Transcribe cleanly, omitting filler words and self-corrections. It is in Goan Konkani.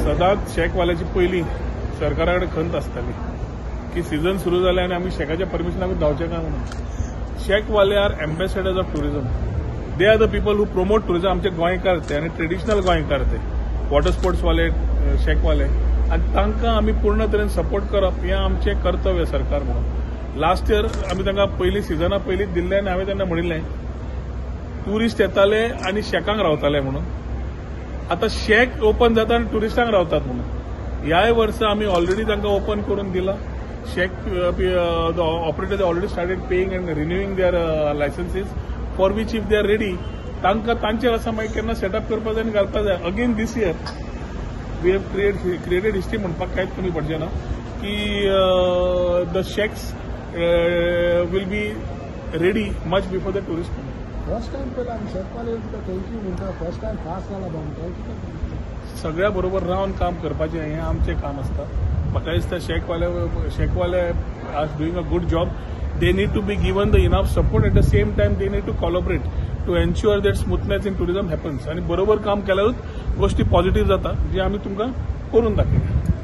सदांच शॅकवाल्याची पयलीं सरकारा कडेन खंत आसताली की सिजन सुरू जालें आनी आमी शॅकाच्या परमिशनाकूच धांवचें काय म्हणून. शॅकवाले are ambassadors of tourism. They are the people who promote tourism. आमचे गोंयकार ते आनी ट्रेडिशनल गोंयकार ते, वॉटर स्पोर्ट्सवाले, शॅकवाले, आनी तांकां आमी पूर्ण तरेन सपोर्ट करप हें आमचें कर्तव्य सरकार म्हणून. लास्ट इयर आमी तांकां पयलीं सिजना पयलींच दिल्लें आनी हांवें तेन्ना म्हणिल्लें ट्युरिस्ट येताले आनी शॅकांक रावताले म्हणून. आतां शॅक ओपन जाता आनी ट्युरिस्टांक रावतात म्हणून. ह्याय वर्सा आमी ऑलरेडी तांकां ओपन करून दिलां. Shack the operators already started paying and renewing their licenses, for which if they are ready, तांकां तांचेर आसा मागीर केन्ना सेटअप करपाक जाय आनी घालपाक जाय. Again this year we have created history म्हणपाक कांयच कमी पडचें ना की the shacks will be ready much before the tourist. First time पयला आमी शेकवाले तुका thank you म्हणटा. फर्स्ट टायम फास्ट जाला बाबा, thank you. सगळ्या बरोबर रावन काम करपाचें हें आमचें काम आसता. म्हाका दिसता शेकवाले are doing a good job. They need to be given the enough support. At the same time they need to collaborate to ensure that smoothness in tourism happens. आनी बरोबर काम केल्यारूच गोष्टी पॉझिटिव्ह जाता, जे आमी तुमकां करून दाखयल्या.